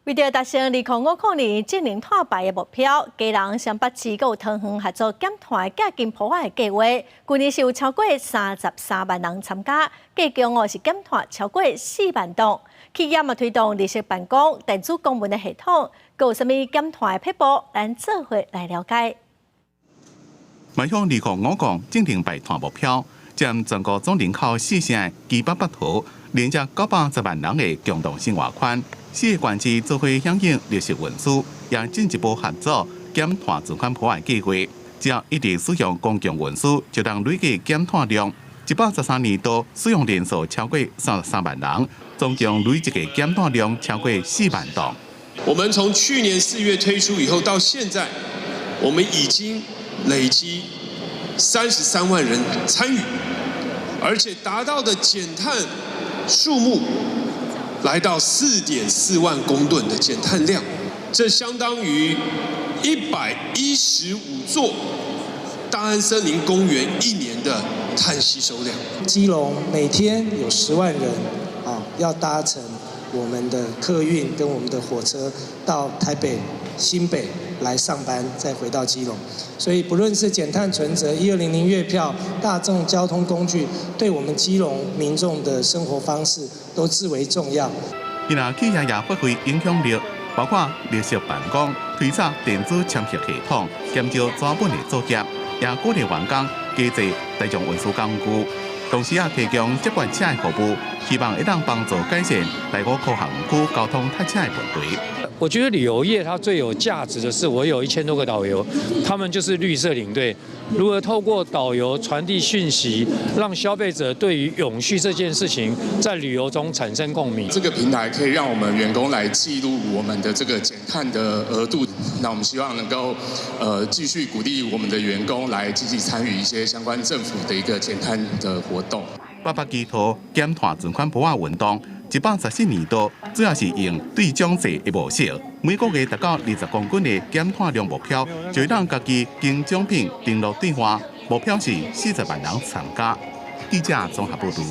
為著達成2050年淨零碳排的目標，基隆、雙北市閣有桃園合作減碳寄金鋪仔的計劃。舊年是有超過33萬人參加，計共哦是減碳超過4萬噸。企業嘛推動綠色辦公、電子公文的系統，閣有啥物減碳的撇步？咱做伙來了解。邁向2050淨零排碳目標，佔全國總人口4成的基北北桃，連接910萬人的共同生活圈。四個縣市做伙響應綠色運輸，也進一步合作減碳存款鋪仔計劃。只要一直使用公共運輸，就當累計減碳量。113年度使用人數超過33萬人，總共累計的減碳量超過4萬噸。我們從去年4月推出以後到現在，我們已經累積33萬人參與，而且達到的減碳數目來到4.4萬公噸的減碳量，這相當於115座大安森林公園一年的碳吸收量。基隆每天有10萬人啊，要搭乘我們的客運跟我們的火車到台北、新北來上班，再回到基隆。所以不論是減碳存摺、1200月票、大眾交通工具，對我們基隆民眾的生活方式都至為重要。今仔企業也發揮影響力，包括綠色辦公、推展電子簽核系統、減少紙本的作業，也鼓勵員工加坐大眾運輸工具，同時也提供接駁車的服務，希望會當幫助改善大武科學園區交通塞車的問題。我覺得旅遊業它最有價值的是，我有1000多個導遊，他們就是綠色領隊。如何透過導遊傳遞訊息，讓消費者對於永續這件事情在旅遊中產生共鳴。這個平台可以讓我們員工來記錄我們的這個減碳的額度。那我們希望能夠繼續鼓勵我們的員工來積極參與一些相關政府的一個減碳的活動。八八基桃減碳存款鋪仔運動，114年度主要是用兌獎制的模式，每個月達到20公斤的減碳量目標，就會當家己經獎品登錄兌換，目標是40萬人參加。記者綜合報導。